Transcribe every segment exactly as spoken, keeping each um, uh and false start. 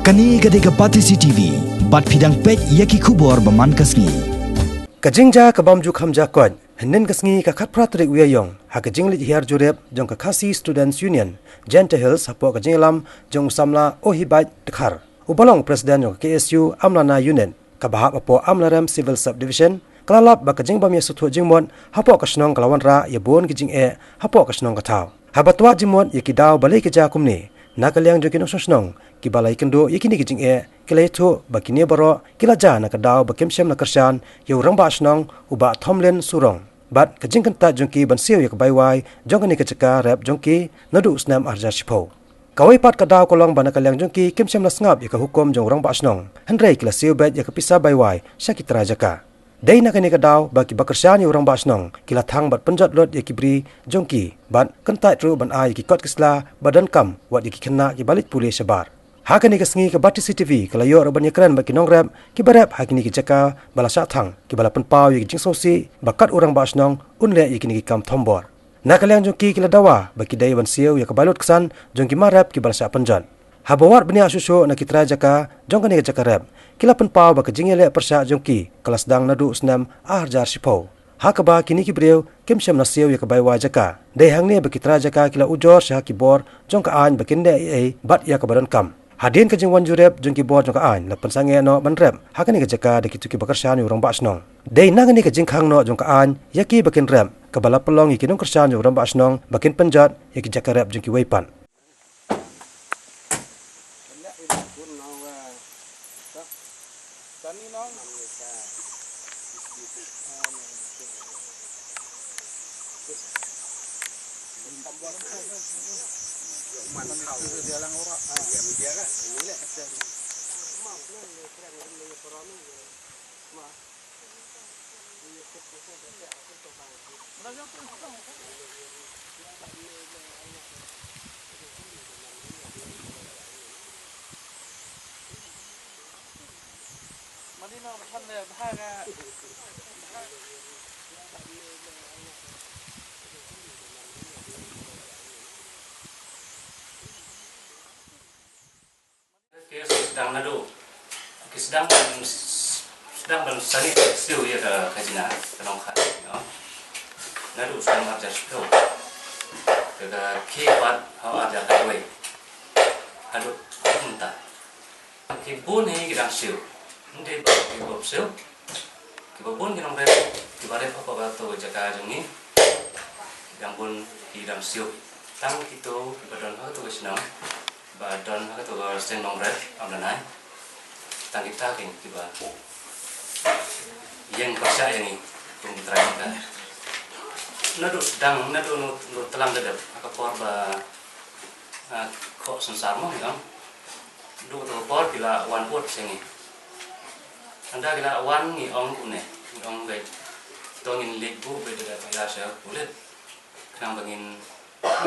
Kane ka dei ka Batesi T V, bad phi dang peit ïa ki khubor ba man ka sngi. Ka jingjia ka bym ju kham jia koit, hynnin ka sngi ka khatphra tarik u Ïaïong, ha ka jingleit hiar jurip jong ka Khasi Students Union, Jaintia Hills, hapoh ka jingïalam jong u samla Ohibait Dkhar, uba long president jong ka K S U Amlarna Unit, kaba hap hapoh Amlarem Civil Subdivision, ka la lap ba ka jingbym ïasngewthuh jingmut hapoh ka shnong ka la wanrah ïa bun ki jingeh hapoh ka shnong ka thaw. Haba twad jingmut ïa ki daw balei ka jia kumne, na ka liang jong ki nongshong shnong kiba la ïakynduh ïa kine ki jingeh, ki la ïathuh ba kine baroh ki la jia na ka daw ba kim shym la kyrshan ïa u rangbah shnong u Bah Thomlin Surong, bad ka jingkyntait jong ki ban siew ïa ka baiwai jong kane ka jaka rep jong ki naduh u snem ar hajar shiphew. Kawei pat ka daw ka long ba na ka liang jong ki kim shym la sngap ïa ka hukum jong u rangbah shnong, hynrei ki la siew beit ïa ka pisa baiwai sha ki trai jaka. Dei na kane ka daw ba kiba kyrshan ïa u rangbah shnong ki la thang bad pynjot lut ïa ki bri jong ki, bad kyntait ruh ban ai ïa ki kot ki sla ba donkam, wat ïa ki khynnah kiba leit pule shabar. Ha kane ka sngi ka Batesi T V ka la ïoh ruh ban ïakren bad ki nongrep kiba rep ha kine ki jaka ba la shah thang, kiba la pynpaw ïa ki jingsngewsih ba kat u rangbah shnong un leh ïa kine ki kam thombor. Na ka liang jong ki, ki la dawa ba ki dei ban siew ïa ka bai lut ksan jong ki mar rep kiba la shah pynjot. Haba wad bniah shuh shuh na ki trai jaka jong kane ka jaka rep, ki la pynpaw ba ka jingïaleh pyrshah jong ki ka la sdang naduh u snem ar hajar shiphew, ha kaba kine ki briew kim shym la siew ïa ka baiwai jaka. Dei hangne ba ki trai jaka ki la ujor sha ki bor jong ka aiñ ba kin leh ei ei bad ïa kaba donkam. Hadien ka jingwan jurip jong ki bor jong ka aiñ, la pynsangeh noh ban rep ha kane ka jaka da kito kiba kyrshan ïa u rangbah shnong. Dei na kane ka jingkhang noh jong ka aiñ ïa kiba kin rep, kaba la pynlong ïa ki nongkyrshan jong u rangbah shnong ba kin pynjot ïa ki jaka rep jong kiwei pat. Ki sdang naduh, ki sdang ban, sdang ban sangeh siew ïa ka khajna ka nongkha, no? Naduh sdang arhajar shiphew. Ka, ka khie pat ha arhajar khatwei. Haduh, haduh mynta. Ki bun hi ki dang siew. Ym dei ba ki bym siew. Kiba bun ki nongrep kiba rep hapoh kato ka jaka jong ngi, ki dang bun ki dang siew. Tang kito kiba don ha kato ka shnong ba don ha kato ka seng nongrep Amlarna, tang kita kein kiba ïeng pyrshah ïa ngi kum ki trai jaka. Naduh sdang, naduh ngut, ngut tlang da dep ha ka por ba, ah, khoh synsar mo ngi ong. Naduh kato ka por ki la wan bud sha ngi. Hynda ki la wan ngi ong kumne, ngi ong beit, to ngin leit buh beit da ka F I R sha pulit. Khnang ba ngin,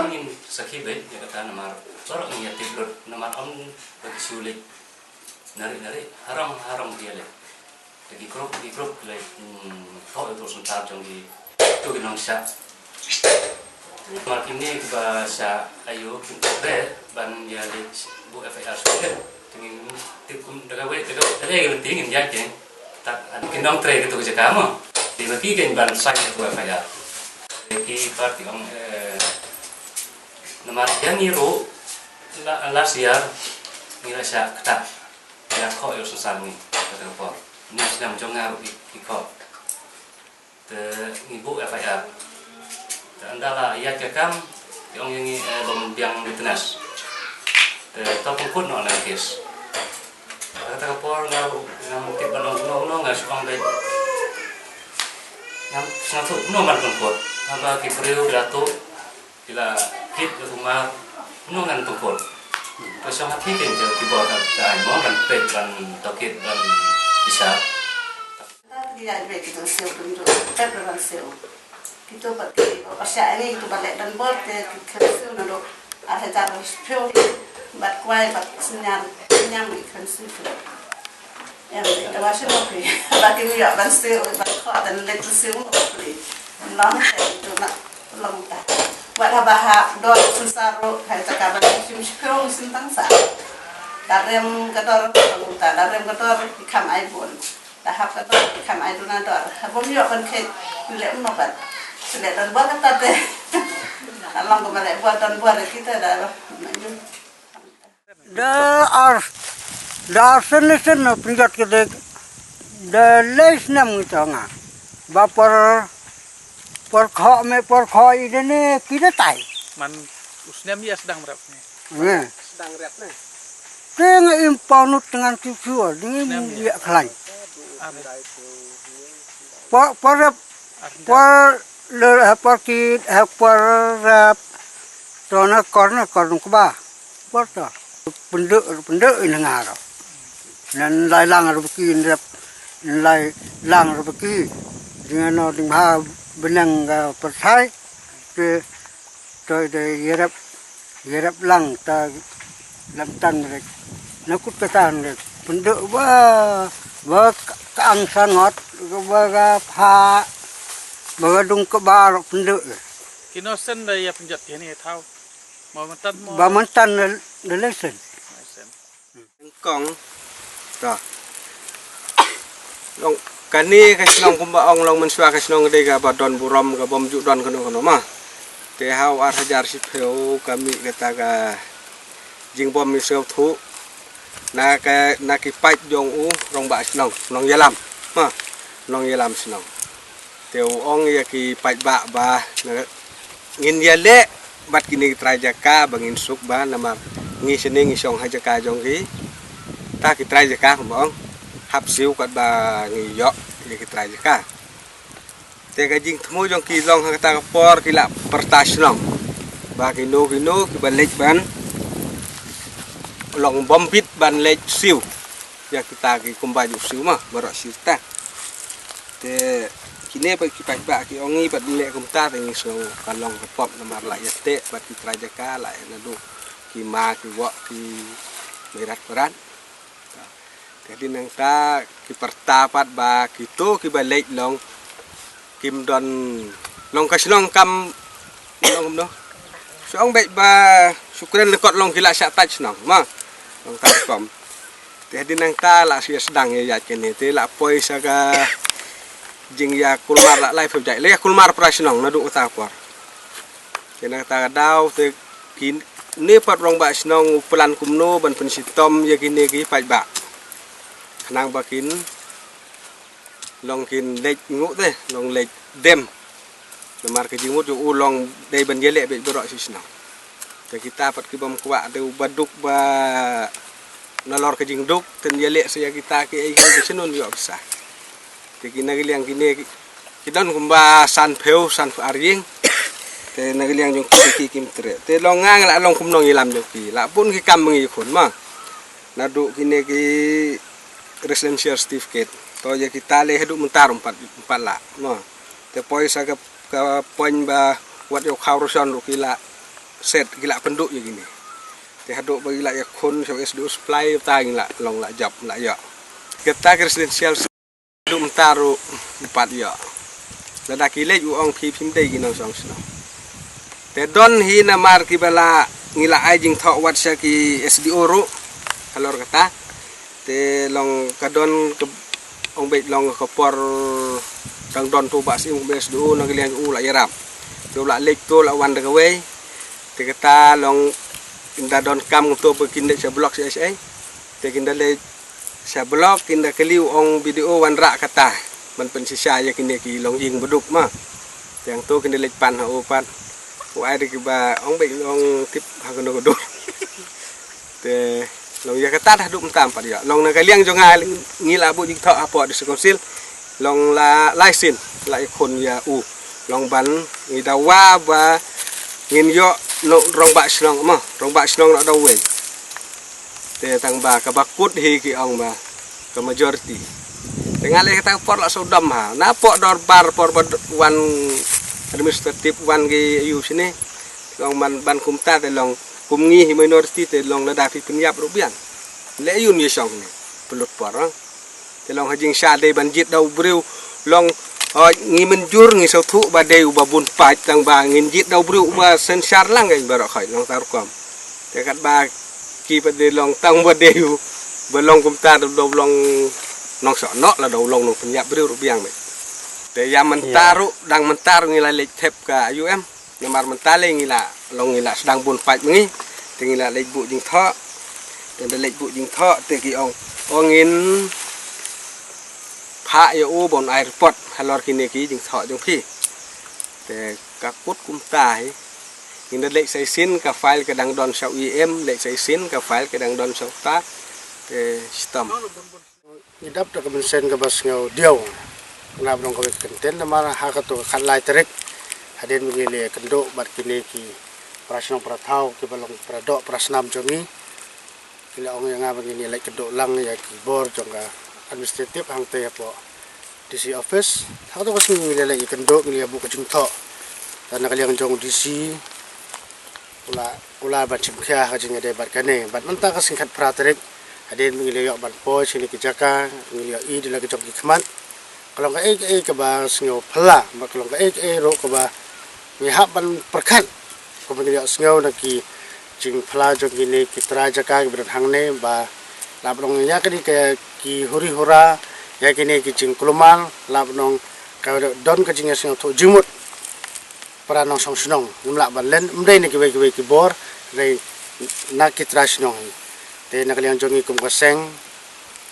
ngin sakhi beit ïa kata namar baroh ngi ïa tip lut namar ym ba ki shu leit nari nari, harong harong ki ïa leit. Te ki group, ki group ki leit, hmm, thoh ïa uto u synshar jong ki, uto ki nongshah. Namar kine kiba shah aïu kin treh ban ïa leit buh F I R sha pulit. Te ngin tip kum da kawei, da kawei, da kawei ka lynti ngin ïaid kein. Tad haduh kin ym treh kato ka jaka mo. Te ba ki kein ban sign kato ka F I R. Te ki pat ki ong, eh, namar ïa ngi ruh la, last year ngi la shah ktah. Ïa khoh ïa u synsar ngi kata ka por. Ngi snem jong nga ruh ki, ki khoh. Te ngi buh F I R. Te ynda la ïaid ka kam, ki ong ïa ngi, eh, bym biang witness. Te to pynkut noh na ka case. Kata ka por nga ruh ngam tip ban ong kumno kumno, nga shu ong beit. Ngam sngewthuh kumno ban pynkut. Haba ki briew ki la tuh, ki la kit da kumar, kumno ngan pynkut. Te shong ha ki kein ki bor ka, ka aiñ mo ban peit ban tohkit ban bishar. Ki ïaid beit kito siew, kito pep ban siew. Kito pat kiba pyrshah ïa ngi, kito ba leh donbor te ki khlem siew naduh ar hajar shiphew bad kwai bad synñiar, synñiar ki khlem siew. Em, te ba shano phi ba kin ïoh ban siew ban khoh ban leit siew mo phi. Long te kito na long ta. Wat haba ha dor synsar ruh ha jaka ban shim shiphew shim tang sah. Da rem ka dor, da rem ka dor, ki kham ai bun. Da hap ka dor, ki kham ai duna dor. Hap bym ïoh ban khet, ki leh um nobat. Ki leh don bor kata te. Da long ka ba leh bor don bor kita da. Da ar, da ar sien ne sien na pynjot ka dek. Da lei snem ngi to nga. Ba por, por kho me, por kho i de ne ki de tai. Man u snem ïa sdang rep ne. Ne. Sdang rep ne. Te nga im pau nut dengan tu tu, dengan ïa khlaiñ. Por, por rep, por le, por ki, por rep. To na kor, na kor nung kba. Por to. Pynde, pynde ina nga ro. Nan lai lang ro ki rep. Lai lang ro ki. Dengan no ding ha benang ga perthai. Te to de yerep, yerep lang ta lam tan rek. Na kut ka tan rek. Pynde ba, ba ka ang sangot, ba ga pha, ba ga dung kba ro pynde. Kino sen da ïa pynjot ïa ni thaw. Ba myntan mo. Ba myntan da, da lei sen. Lei sen. Kong. Ta. Long kane ka shnong kumba ong long mynshuwa ka shnong dei ka ba don burom ka bym ju don kano kano ma. Te ha u ar hajar shiphew ka mih kata ka jingbym ïasngewthuh. Na ka, na ki paid jong u rangbah shnong, nongïalam. Ma, nongïalam shnong. Te u ong ïa ki paidbah ba, na, ngin ïaleh bad kine ki trai jaka ba ngin suk ba namar ngi shane ngi shong ha jaka jong ki. Ta ki trai jaka kumba ong hap siew katba ngi ïoh ïa ki trai jaka. Te ka jingthmu jong ki long ha kata ka por ki la pyrta shnong ba kino kino kiba leit ban long bym bit ban leit siew. Ïa kita ki kumba ju siew ma baroh siew ta. Te kine pat ki paidbah ki ong ngi pat leh kumta te ngi sngew ka long ka pop namar la ïa teh bad ki trai jaka la ïa naduh ki ma ki wok ki meirat parat. Te hadien nangta ki pyrta pat ba kito kiba leit long kim don long ka shnong kam long kumno. Shu ong beit ba shu kren lyngkot long ki la shah tait shnong ma. Long ta rukom. Te hadien nangta la shu ïa sdang ïa ïaid kane te la poi sa ka jingïakulmar la lai phew jait la ïakulmar pra shnong naduh kata ka por. Te na kata ka daw te kine pat rangbah shnong u plan kumno ban pynshitom ïa kine ki paidbah. Khnang ba kin long kin leit nguh te long leit dem. Namar ka jingmut jong u long dei ban ïaleh beit baroh shi shnong. Te kita pat ki bym kwah te u ba duk ba nalor ka jingduk te ïaleh sa ïa kita ki ei ki shnong ïoh pisa. Te ki na ki liang kine ki, ki don kumba san phew, san phew ar ïing. Te na ki liang jong ki ki kim treh. Te long nga nga la long kum nongïalam jong ki. La bun ki kam ngi khun ma. Naduh kine ki residential certificate. To ïa kita lei haduh mynta ruh pat, pat la. Mo. Te poi sa ka, ka point ba wat ïa u khaw ruh shon ruh ki la set ki la pynduh ïa kine. Te haduh ba ki la ïa khun sha S D O supply ta ngi la long la jop la ïa. Kita ki residential haduh mynta ruh pat ïa. Lada ki leit u ong phi phim dei ki nongshong shnong. Te don hi namar kiba la ngi la ai jingthoh wat sha ki S D O ruh halor kata. Te long ka don ka ong beit long ka por dang don tu ba sim ba S D O na ka liang u la ïarap. Te u la leit tu la wan da kawei. Te kata long inda don kam tu ba kin leit sha block sha S A. Te kin da leit sha block kin da kylli u ong B D O wanrah kata ban pynshisha ïa kine ki longïing baduk ma. Te hangto kin da leit pan ha u pat. U ai da kiba ong beit ong tip ha kano ka dur. Te long ïa kata dah duk mynta pat ïa. Long na ka liang jong nga ngi la buh jingthoh hapoh District Council. Long la lai sien la ïakhun ïa u. Long ban ngi dawa ba ngin ïoh no rangbah shnong ma. Rangbah shnong la daw wei. Te tang ba kaba kut hi ki ong ba ka majority. Te nga leh kata por la sodom ha. Na por dorbar por ba wan administrative wan ki ayu sini. Long ban, ban kumta te long kum ngi hi minority te long lada phi pynïap ruh biang. Leh ayu ni shong ni. Pynlut por ha. Te long ha jingshah dei ban jied da u briew long, oh, ngi mynjur ngi sngewthuh ba dei uba bun paid tang ba ngin jied da u briew uba synshar lang ngi baroh khoit long ta rukom. Te katba Ki pat de long tang ba de u ba long kumta da u long nongsohnoh la da u long nongpynïap briew ruh biang beit. Te ïa mynta ruh dang mynta ruh ngi la leit thep ka U M. Namar mynta le ngi la long ngi la sdang bun paid ma ngi. Te ngi la leit buh jingthoh. Te da leit buh jingthoh te ki ong ong ngin phah ïa u ban ai report halor kine ki jingthoh jong phi. Te ka kut kumta hi. Ngin da leit sa shisien ka file ka dang don sha U M, leit sa shisien ka file ka dang don sha uta. Te shitom. Ngi dap da ka mynsiem kaba sngew diaw. Ngi la bnong kawei ka kyntien namar ha kato ka khatlai tarik hadien ba ngi la ïakynduh bad kine ki para shnong para thaw kiba long para doh para snam jong ngi. Ki la ong ïa nga ba ngin ïa leit kynduh lang ïa ki bor jong ka administrative hangtei hapoh D C office. Ha kato ka sngi ngi la leit ïakynduh, ngi la ïa buh ka jingthoh. Te na ka liang jong u D C u la u la ban shim khia ha ka jingïadei bad kane. Bad mynta ka sngi khatphra tarik hadien ba ngi la ïoh ban poi sha kine ki jaka, ngi la ïohi da la ki jong ki khmat. Ka long kaei kaei kaba sngew phylla bad ka long kaei kaei ruh kaba ngi hap ban pyrkhat. Kumba ngi la ïohsngew na ki jingphylla jong kine ki trai jaka kiba don hangne ba la bnong ïa kine ki huri hura ïa kine ki jingkulmar la bnong ka don ka jingïasngewthuh jingmut. Para nongshong shnong ngim lah ban len ym dei na kiwei kiwei ki bor, dei na ki trai shnong hi. Te na ka liang jong ngi kum ka seng,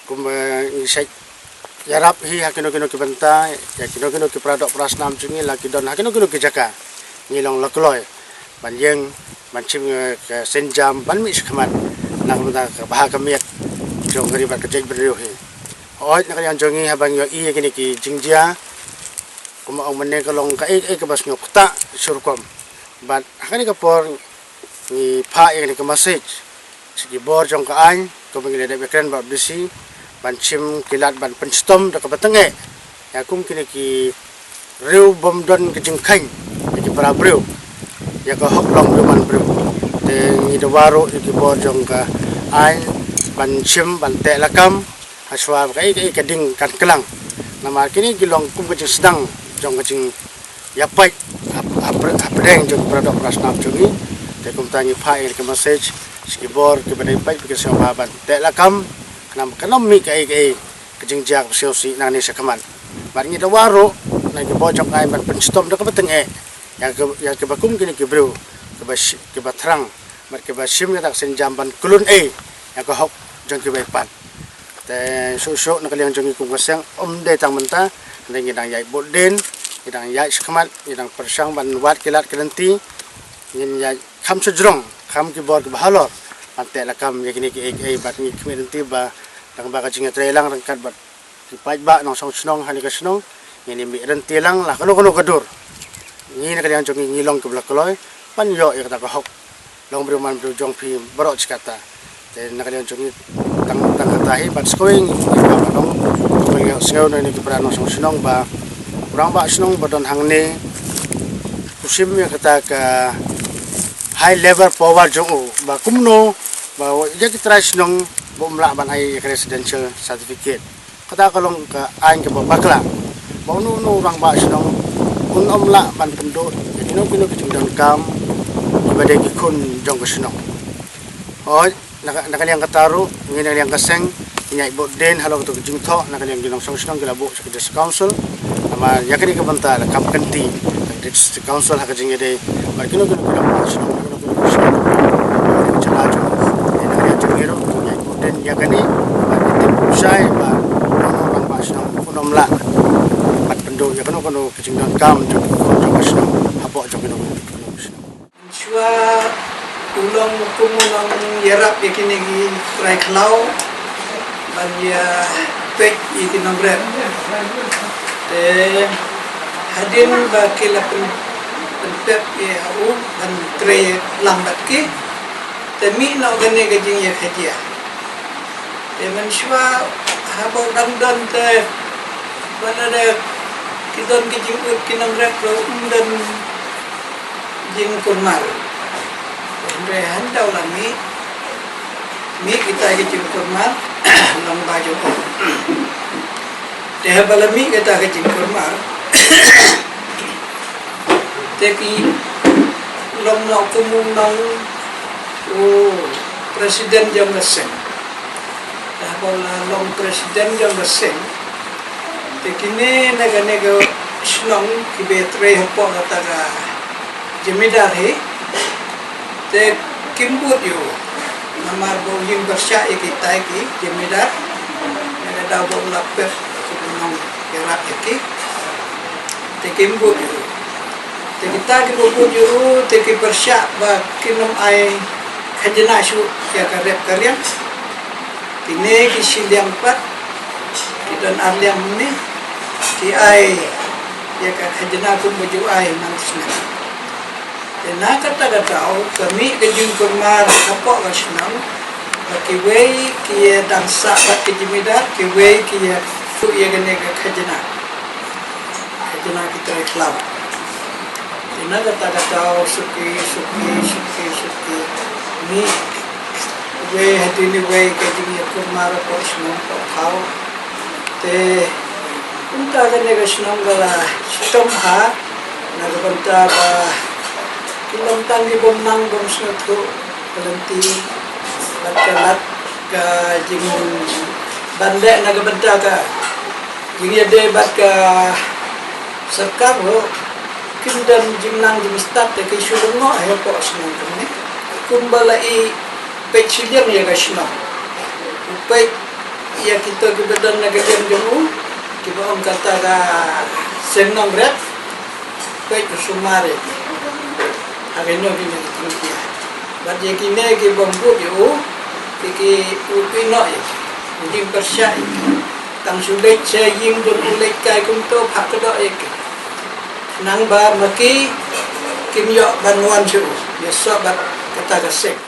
kum, eh, ngi shait ïarap hi ha kino kino ki bynta, ïa kino kino ki para doh para snam jong ngi la ki don ha kino kino ki jaka. Ngi long la kloi ban ïeng ban shim, eh, ka sienjam ban mih shakhmat na ka bynta ka bha ka miat jong ka ri bad ka jaitbynriew hi. Hooid, na ka liang jong ngi haba ngi ïohi ïa kine ki jingjia, kumba ong mynne ka long kaei kaei kaba sngew ktah shurukom. Bad ha kane ka por ngi phah ïa kane ka message sha ki bor jong ka aiñ, kumba ngi la dep ïakren bad u D C ban shim ki lad ban pynshitom da kaba tyngeh ïa kum kine ki riew bym don ka jingkheiñ ïa ki para briew, ïa ka hok long briew man briew. Te ngi dawa ruh ïa ki bor jong ka aiñ ban shim ban teh lakam ha shuwa ba kaei kaei ka ding kan klang. Namar kine ki long kum ka jingsdang jong ka jingïapait hap-, hap-, hapdeng jong ki para doh para snam jong ngi. Te kumta ngi phah ïa ka message sha ki bor kiba dei pait ba kin sngewbha ban teh lakam, khnang ba kan ym mih kaei kaei ka jingjia kaba sngewsih nangne shakhmat. Bad ngi dawa ruh na ki bor jong ka aiñ ban pynshitom da kaba tyngeh ïa ki, ïa kiba kum kine ki briew kiba shi-, kiba thrang bad kiba shim ïa ka sienjam ban khlun ei ïa ka hok jong kiba ïapat. Te shuh shuh na ka liang jong ngi kum ka seng ym dei tang mynta, hynrei ngi dang ïaid bud dien, ngi dang ïaid shakhmat, ngi dang pyrshang ban wad ki lad ki lynti, ngin ïaid kham shajrong, kham ki bor kiba halor ban teh lakam ïa kine kiei kiei. Bad ngi khmih lynti ba tang ba ka jingïatreilang ryngkat bad ki paidbah nongshong shnong ha kane ka shnong ngin ïa mih lynti lang la kano kano ka dur. Ngi na ka liang jong ngi ngi long kiba la kloi ban ïoh ïa kata ka hok long briew man briew jong phi baroh shi katta. Te na ka liang jong ngi tang, tang kata hi bad sa kawei ngi, ngi long kaba ngi ïohsngew na kine ki para nongshong shnong ba u rangbah shnong ba don hangne u shim ïa kata ka high level power jong u ba kumno ba ïa ki trai shnong ba um lah ban ai ïa ka residential certificate. Kata ka long ka aiñ kaba bakla ba uno uno u rangbah shnong un ym lah ban pynduh ïa kino kino ki jingdonkam kiba dei ki khun jong ka shnong. Hooid, na ka, na ka liang kata ruh ngi na ka liang ka seng ngi ïaid bud dien halor kato ka jingthoh. Na ka liang ki nongshong shnong ki la buh sha ka District Council, namar ïa kane ka bynta la kam kynti ka District Council ha ka jingïadei bad kino kino ki rangbah shnong, kino kino ki shnong jylla jong ngi. Te na ka liang jong ngi ruh ngi ïaid bud dien ïa kane bad ngi tip shai ba uno uno u rangbah shnong un ym lah ban pynduh ïa kano kano ka jingdonkam jong, jong ka shnong hapoh jong kino kino ki shnong. Shuwa u long kum u nongïarap ïa kine ki trai khlaw ban ïa peit ïa ki nongrep. Te hadien ba ki la pyn-, pynpep ïa u ban trei lang bad ki, te mih noh kane ka jingïakajia. Te mynshuwa haba u dang don te ba lada ki don ki jingud ki nongrep ruh um don jingkulmar. Hynrei hynda u la mih, mih kita ki jingkulmar long ba jong u. Te haba la mih kita ki jingkulmar te ki long noh kum u nong u President jong ka seng. Haba u la long president jong ka seng, te kine na kane ka shnong kiba trei hapoh kata ka jemidar hi, te kim bud ïa u. Namar ba u ïeng pyrshah ïa kitai ki jemidar. Na ka daw ba u la pep ki nongïarap ïa ki, te kim bud ïa u. Te kita kiba bud ïa u te ki pyrshah ba kin ym ai khajna shuh ïa ka rep ka riang. Kine ki shiliang pat, ki don ar liang mynne, ki ai ïa ka khajna kumba ju ai man snem. Te na kata ka daw ka mih ka jingkulmar hapoh ka shnong ba kiwei ki ïa dang sah bad ki jemidar, kiwei ki ïa tuh ïa kane ka khajna. Khajna ki trei khlaw. Te na kata ka daw suki suki suki suki mih iwei hadien iwei ka jingïakulmar hapoh shnong hapoh thaw. Te kumta kane ka shnong ka la shitom bha na ka bynta ba ki long tang ki bym nang bym sngewthuh ka lynti bad ka lad ka jingban leh na ka bynta ka jingïadei bad ka sorkar ruh. Kim don jingnang jingstad te ki shu lyngngoh hapoh shnong kumne. Kumba la i peit shiliang ïa ka shnong, u peit ïa kito kiba don na ka liang jong u, kiba ong kata ka seng nongrep, peit u sumar ïa ki. Ha kano kano ki jingpynïaid. Bad ïa kine ki bym bud ïa u, ki ki u pynnoh ïa ki, u ïeng pyrshah ïa ki. Tang shu leit sha ïing jong u, leit kai kumto, phah kdoh ïa ki. Nang ba ma ki kim ïoh ban wan sha u ïasoh bad kata ka seng.